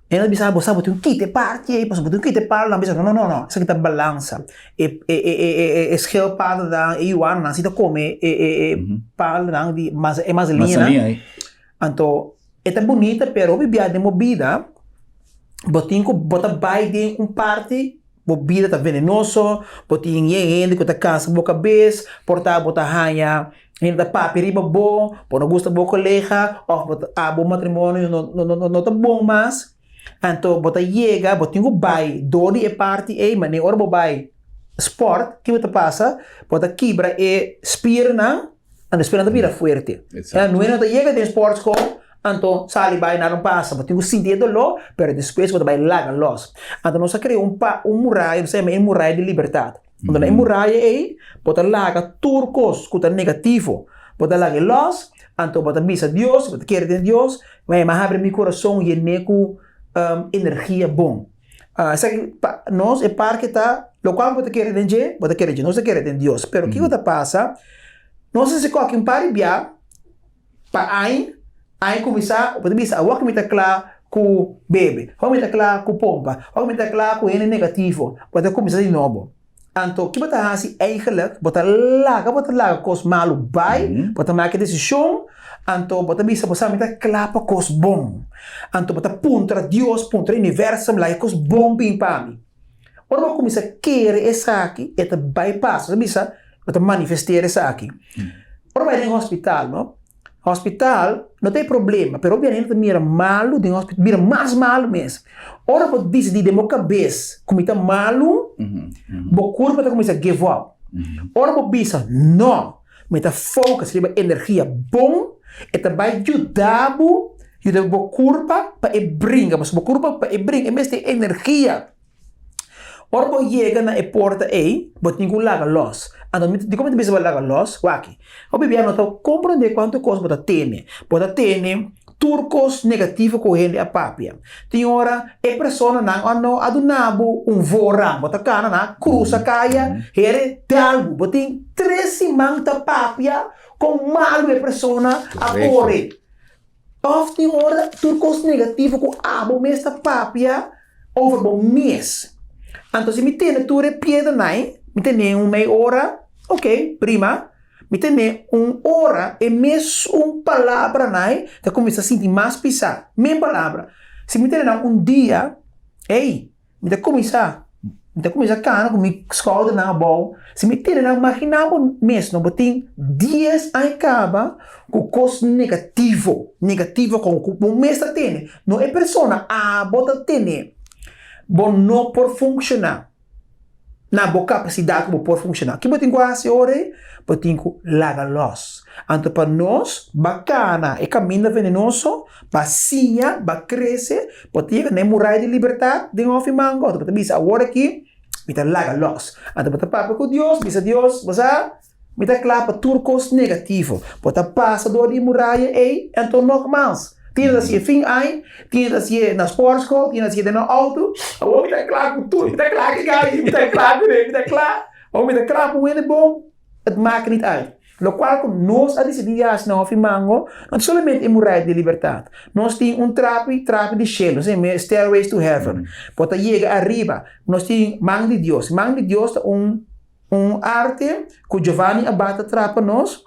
E nan bisa bo sa bo tin ku kita e parti ei pasobra bo tin ku kita e palu nan bisa no no no no esaki ta balansa e e e e e schildpadnan e yuananan si ta kome e e e palunan di e mazelianan anto e ta bunita pero hopi bia den bo bida bo tin ku bo ta bai den un parti. Bo bida ta venenoso, bo tin yen hende ku ta kansa bo kabes, por ta bo ta haña hende ta papia riba bo, bo no gusta bo kolega òf bo ta abo matrimonio no no no ta bon mas. Anto bo ta yega, bo tin ku bai dor di e parti ei, manera ora bo bai spòrt, kiko ta pasa? Bo ta kibra e spiernan. Anto spera ta bira fuerte. No ta yega den sportschool, anto sali bai nada no pasa. Bo tin ku sinti e doló, pero despues bo ta bai laga los. Anto nos a krea un pa un muraya, nos ta yama e muraya di libertat. Anto na e muraya ei, bo ta laga tur kos ku ta negativo, bo ta laga e los, anto bo ta bisa Dios, bo ta kere den Dios, mi a habri mi kurason yené ku energia bon. Esaki pa nos e parke ta lokual bo ta kere den dje, bo ta kere dje. Nos ta kere den Dios. Pero kiko ta pasa? Nos a hasi koki un par di bia pa aña, aña kuminsá, bo ta bisa awor ku mi ta kla ku bebe, awor mi ta kla ku pompa, awor mi ta kla ku hende negativo, bo ta kuminsá di nobo. Anto ki bo ta hasi eigenlijk? Bo ta laga bo ta laga kos malu bai, bo ta maka e desishon, anto bo ta bisa bo sa mi ta kla pa kos bon. Anto bo ta puntra Dios, puntra universum laga e kos bon bin pa mi. Ora bo kuminsá kere esaki e ta bai pasa, bo ta bisa bo ta manifestera esaki. Ora bo bai den hospital no, Hospital no ta e problema, pero hopi hende ta mira malu den hospital, bira mas malu mes. Ora bo disidi den bo kabes ku mi ta malu, bo kurpa ta kuminsá give up. Ora bo bisa no, mi ta focus riba energia bon, e ta bai yuda bo, yuda bo kurpa pa e bringa, pasobra bo kurpa pa e bringa e mester energia. Ora bo yega na e porta ei, bo tin ku laga lòs. Anto mi dikon mi ta bisa bo laga lòs? Wak, hopi bia no ta komprondé kuantu kos bo ta tene. Bo ta tene tur kos negativo ku hende a papia. Tin ora e personanan a no a duna bo un voorrang. Bo ta kana nan a krusa kaya, hende dal bo. Bo tin tres siman ta papia kon malu e persona a kore. Òf tin ora tur kos negativo ku abo mes ta papia over bo mes. Anto si mi tene tur e piedranan ei, mi tene un mei ora, ok, prima. Mi tene un ora, e mesun palabranan ei ta kuminsá sinti mas pisá. Men palabra. Si mi tene nan un dia, ei, Mi ta kuminsá, mi ta kuminsá kana ku mi skoudernan abou. Si mi tene nan, imaginá bo mes no, bo tin dies aña kaba ku kos negativo, negativo kon ku bo mes ta tene, no e persona, abo ta tene. Bo no por funshoná na bo kapasidat ku bo por funshoná. Ki bo tin ku hasi ora ei? Bo tin ku laga lòs. Anto pa nos bakana e kaminda venenoso, ba siña, ba krese, Bo ta yega na e muraya di libertat den Hòfi Mango, anto bo ta bisa, Awor aki mi ta laga lòs. Anto bo ta papia ku Dios, bisa Dios, Bo sa, mi ta kla pa tur kos negativo. Bo ta pasa dor di e muraya ei, anto nogmals, tin ta hasié fin aña, tin ta hasié na sportschool, tin ta hasié den nan outo, awor mi ta kla ku tur, mi ta kla ku gai, mi ta kla ku mi ta kla. Of mi ta krap un hende bon, het maakt niet uit. Lokual ku nos a disidí di hasi na Hòfi Mango, no ta solamente e muraya di libertat. Nos tin un trapi, trapi di shelu, nos tin stairways to heaven. Bo ta yega ariba. Nos tin Man di Dios. Man di Dios ta un un arte ku Giovanni Abad a traha pa nos.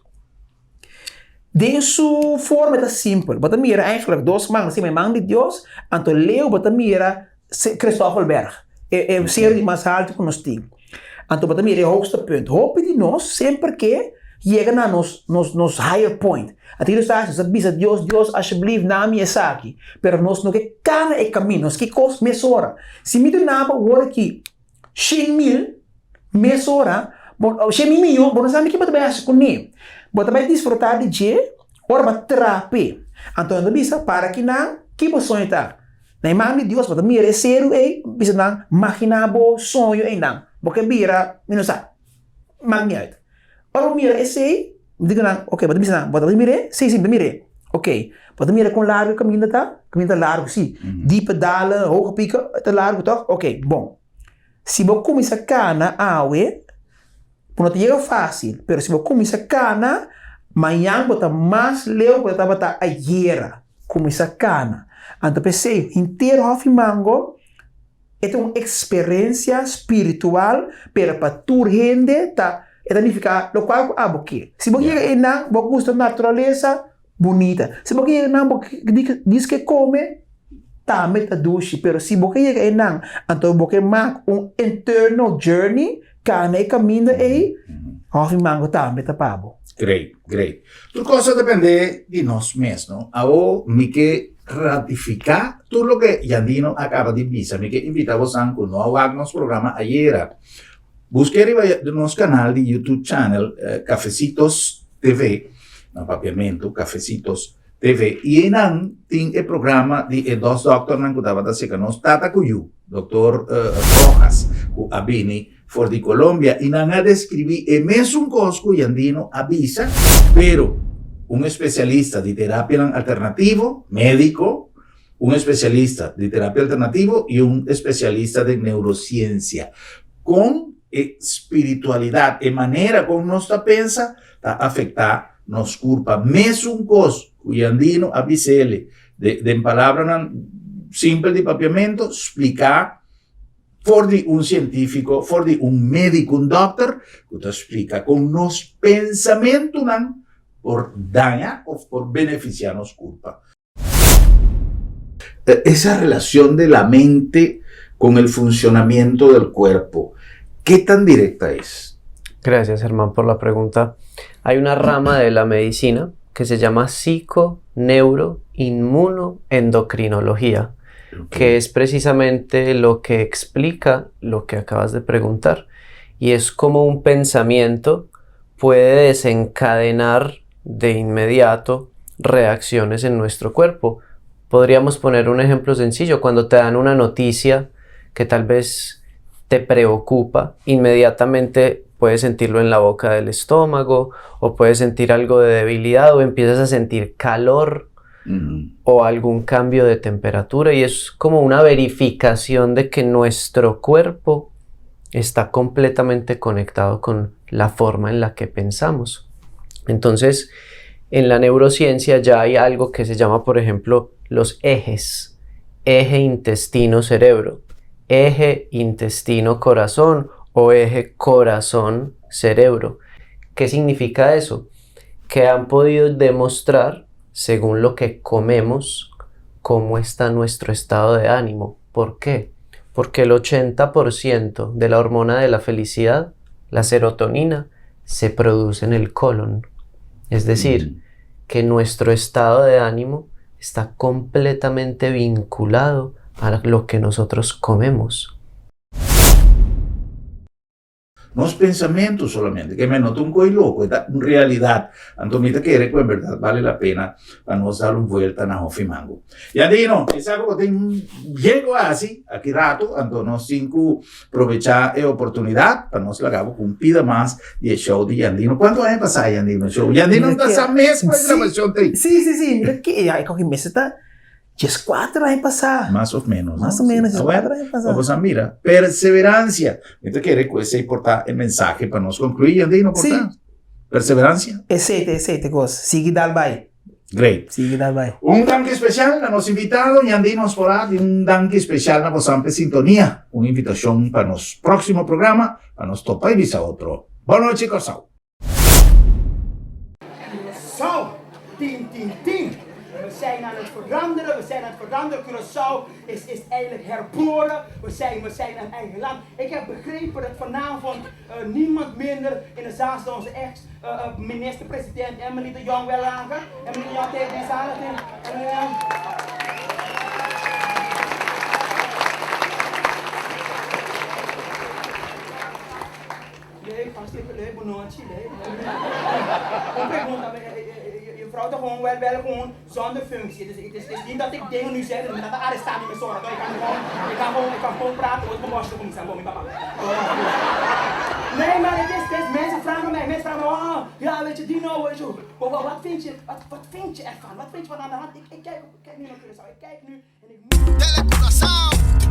Den su forma e ta simpel. Bo ta mira eigenlijk dos man, asina e man di Dios, anto leu bo ta mira Christoffelberg, e e seru di mas haltu ku nos tin. Anto bo ta mira e hoogste punt. Hopi di nos semper ke yega na nos nos nos higher point. Anto nos ta hasi? Nos ta bisa Dios, Dios asheblief na mi esaki. Pero nos no ke kana e kaminda, nos ke kos mesora. Si mi duna bo awor aki 100.000 mesora, bo 100.000 miyon, bo no sa mi ke bo ta bai hasi kuné. Bo ta bai disfrutá di dje ora bo a traha p'e. Anto nan ta bisa, para kinan, ki bo soño ta? Na e man di Dios bo ta mira e seru ei, bisa nan, maginá bo soño einan. Bo ke bira, mi no sa, maak niet uit. Ora bo mira esei, bo di ku nan, ok, bo ta bisa nan, bo ta mir'é? Sí, sí, mi ta mir'é. Ok, bo ta mira kon largu e kaminda ta? Kaminda ta largu, sí. Diepe dalen, hoge pieken, ta largu tòg? Ok, bon. Si bo kuminsá kana awe, bo no ta yega fásil, pero si bo kuminsá kana, mañan bo ta mas leu ku bo tabata ayera. Kuminsá kana. Anto p'esei, henter Hòfi Mango e ta un eksperensia spiritual, pero pa tur hende ta e ta nifiká lokual ku abo ke. Si bo yega einan, bo gusta naturalesa, bunita. Si bo ke yega einan, bo dis ke kome, tambe ta dushi. Pero si bo ke yega einan, anto bo ke mak un internal journey, kana e kaminda ei, Hòfi Mango tambe ta pa bo. Great, great. Tur kos a depende di nos mes, no? Awo mi ke ratifiká tur loke Jandino a kaba di bisa. Mi ke invitá bosan ku no a wak nos programa ayera, busk'é riba nos kanal di YouTube channel Cafecitos TV, na papiamentu Cafecitos TV, i einan tin e programa di e dos dòkternan ku tabata seka nos tata ku yu, Doktor Rojas ku a bini for di Colombia i nan a deskribí e mesun kos ku Jandino a bisa, pero un espesialista di terapianan alternativo, médiko, un espesialista di terapia alternativo i un espesialista den neurosiensia. Kon e spiritualidat, e manera kon nos ta pensa, ta afektá nos kurpa. Mesun kos ku Jandino a bis'el den palabranan simpel di papiamentu, spliká for di un sientífiko, for di un médiko, un dòkter, ku ta splika kon nos pensamentunan por daña òf por benefisiá nos kurpa. Esa relación de la mente con el funcionamiento del cuerpo, ¿qué tan directa es? Gracias, Germán, por la pregunta. Hay una rama de la medicina que se llama psiconeuroinmunoendocrinología, que es precisamente lo que explica lo que acabas de preguntar. Y es como un pensamiento puede desencadenar de inmediato reacciones en nuestro cuerpo. Podríamos poner un ejemplo sencillo, cuando te dan una noticia que tal vez te preocupa, inmediatamente puedes sentirlo en la boca del estómago o puedes sentir algo de debilidad o empiezas a sentir calor o algún cambio de temperatura y es como una verificación de que nuestro cuerpo está completamente conectado con la forma en la que pensamos. Entonces, en la neurociencia ya hay algo que se llama, por ejemplo, los ejes. Eje intestino-cerebro, eje intestino-corazón o eje corazón-cerebro. ¿Qué significa eso? Que han podido demostrar, según lo que comemos, cómo está nuestro estado de ánimo. ¿Por qué? Porque el 80% de la hormona de la felicidad, la serotonina, se produce en el colon. Es decir, mm. que nuestro estado de ánimo está completamente vinculado a lo que nosotros comemos. Nos pensamentu solamente, ke men no ta un koi loko, e ta un realidat. Anto mi ta kere ku en bèrdat bale la pena pa nos dal un vuelta na Hofi Mango. Yandino, e sa ku bo tin bien ku hasi aki ratu, anto nos tin ku probechá e oportunidat pa nos laga bo ku un pida mas di e show di Yandino. Kuantu aña pasá Yandino show? Yandino no ta sa mes ku e grabashon ta ei. Sí, sí, sí, mi ta kere, ya e koki mester ta. 14 aña pasá. Mas of menos. Mas o menos, 14 aña pasá. Vamos a mira. Perseverancia. Mi ta kere ku esei por ta e mensahe pa nos konkluí, Andino, por ta? Perseverancia. Esei ta, esei ta e kos. Sigui dal bai. Great. Sigui dal bai. Un danki spesial na nos invitado, Ñandino Asporaat, i un danki spesial na bosan p'e sintonia. Un invitashon pa nos próksimo programa, pa nos topa i bisa otro. Bon nochi, Kòrsou! Curaçao, tin, tin, tin. We zijn aan het veranderen, we zijn aan het veranderen. Curaçao is, is eigenlijk herboren. We zijn, we zijn een eigen land. Ik heb begrepen dat vanavond uh, niemand minder in de zaal staat onze ex uh, eh, minister-president Emily de Jong Wellager. Emily de Jong tegen de zaal. Emily de Jong. Leuk, hartstikke leuk, bonochi, leuk. Un pregunta, je vrouw ta gewoon wel wel gewoon zonder functie. Dus het is, het is niet dat ik dingen nu zeg, dat arrestaat me zo. Ik kan gewoon, ik kan gewoon, ik kan gewoon praten, want mijn borst komt, mijn papa. Nee, maar het is, het is, mensen vragen mij, mensen vragen me, oh, ja, weet je, Dino, weet je, wat, wat vind je, wat, wat vind je ervan? Wat vind je van aan de hand? Ik, ik, kijk, ik kijk nu naar Curaçao, ik kijk nu en ik moet... Tele Curaçao!